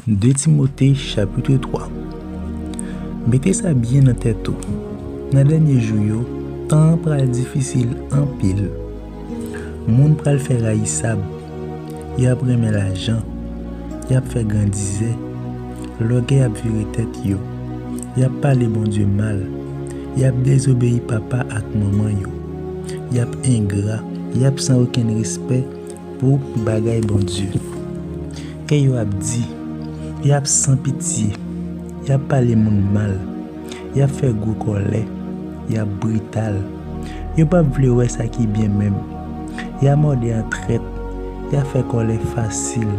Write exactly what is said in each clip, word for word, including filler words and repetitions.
De Timote, chapit twa. Mete sa byen nan tèt ou. Nan dènye jou yo, tan an pral difisil anpil. Moun pral fè rayisab. Y ap renmen lajan. Y ap fè grandizè. Lògèy ap vire tèt yo. Y ap pale Bondye mal. Y ap dezobeyi papa ak manman yo. Y ap engra. Y ap san okenn respè pou bagay Bondye. E yo ap di, y ap san pitye, y ap pale moun mal, y ap fè gwo kòlè, y ap brital. Yo p ap vle wè sa ki byen menm. Y ap mòde an trèt, y ap fè kòlè fasil.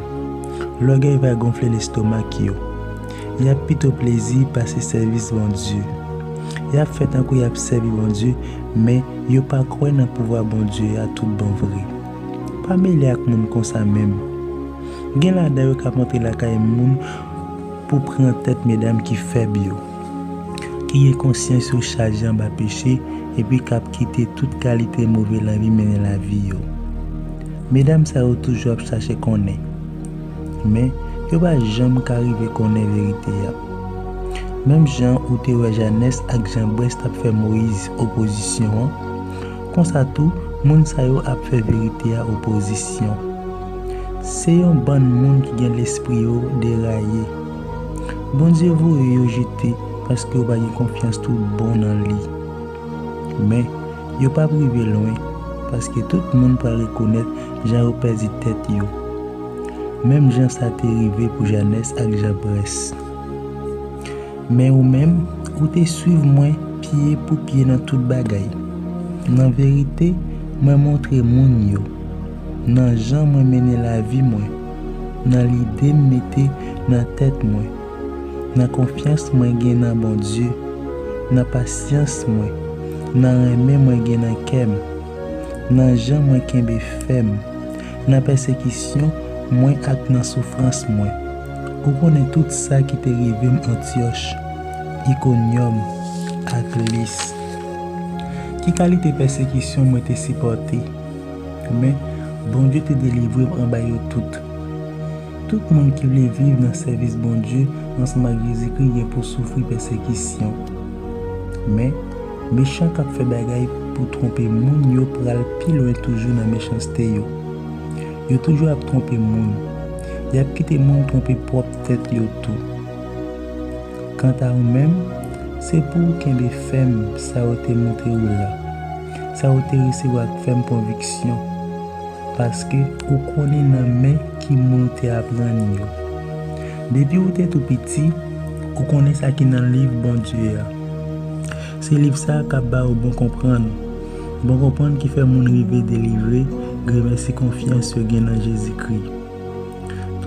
Lògèy va gonfle lestomak yo. Y ap pito plezi pase sèvis Bondye. Y ap fè tankou y ap sèvi Bondye, men yo pa kwè nan pouvwa Bondye a tout bon vre. Pa mele ak moun konsa menm. Gen ladan yo k ap antre lakay moun pou pran tèt medam ki fèb yo, ki gen konsyans yo chaje anba peche, epi k ap kite tout kalite move lanvi mennen lavi yo. Medam sa yo toujou ap chache konnen, men yo pa janm ka rive konnen verite a. Menm jan ou te wè Janès ak Janbrès t ap fè Moyiz opozisyon an, konsa tou, moun sa yo ap fè verite a opozisyon. Se yon bann moun ki gen lespri yo deraye. Bondye voye yo jete paske yo pa gen konfyans tout bon nan li. Men, yo p ap rive lwen, paske tout moun pral rekonèt jan yo pèdi tèt yo. Menm jan sa te rive pou Janès ak Janbrès. Men ou menm, ou te swiv mwen pye pou pye nan tout bagay. Nan verite, mwen montre moun yo, nan jan mwen mennen lavi mwen, nan lide m mete nan tèt mwen, nan konfyans mwen gen nan Bondye, nan pasyans mwen, nan renmen mwen gen nan kè m, nan jan mwen kenbe fèm, nan pèsekisyon mwen ak nan soufrans mwen. Ou konnen tout sa ki te rive m Antyòch, Ikonyòm ak Lis. Ki kalite pèsekisyon mwen te sipòte? Men, Bondye te delivre m anba yo tout. Tout moun ki vle viv nan sèvis Bondye ansanm ak Jezikri gen pou soufri pèsekisyon. Men, mechan k ap fè bagay pou twonpe moun yo pral pi lwen toujou nan mechanste yo. Yo toujou ap twonpe moun. Y ap kite moun twonpe pwòp tèt yo tou. Kanta ou menm, se pou w kenbe fèm sa yo te montre w la, sa yo te resevwa ak fèm konviksyon, paske ou konnen nan men ki moun ou te aprann yo. Depi ou te tou piti, ou konnen sa ki nan liv Bondye a. Se liv sa a k ap ba ou bon konprann. Bon konprann ki fè moun rive delivre, gremèsi konfyans yo gen nan Jezikri.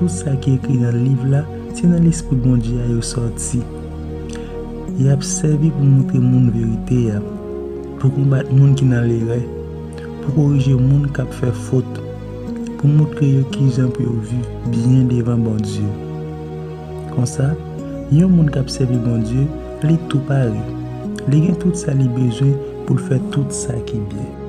Tout sa ki ekri nan liv la, se nan Lespri Bondye a yo sòti. Y ap sèvi pou montre moun verite a, pou konbat moun ki nan lerè, pou korije moun k ap fè fot, pou montre yo kijan pou yo viv byen devan Bondye. Konsa, yon moun k ap sèvi Bondye, li tou pare. Li gen tout sa li bezwen pou l fè tout sa ki byen.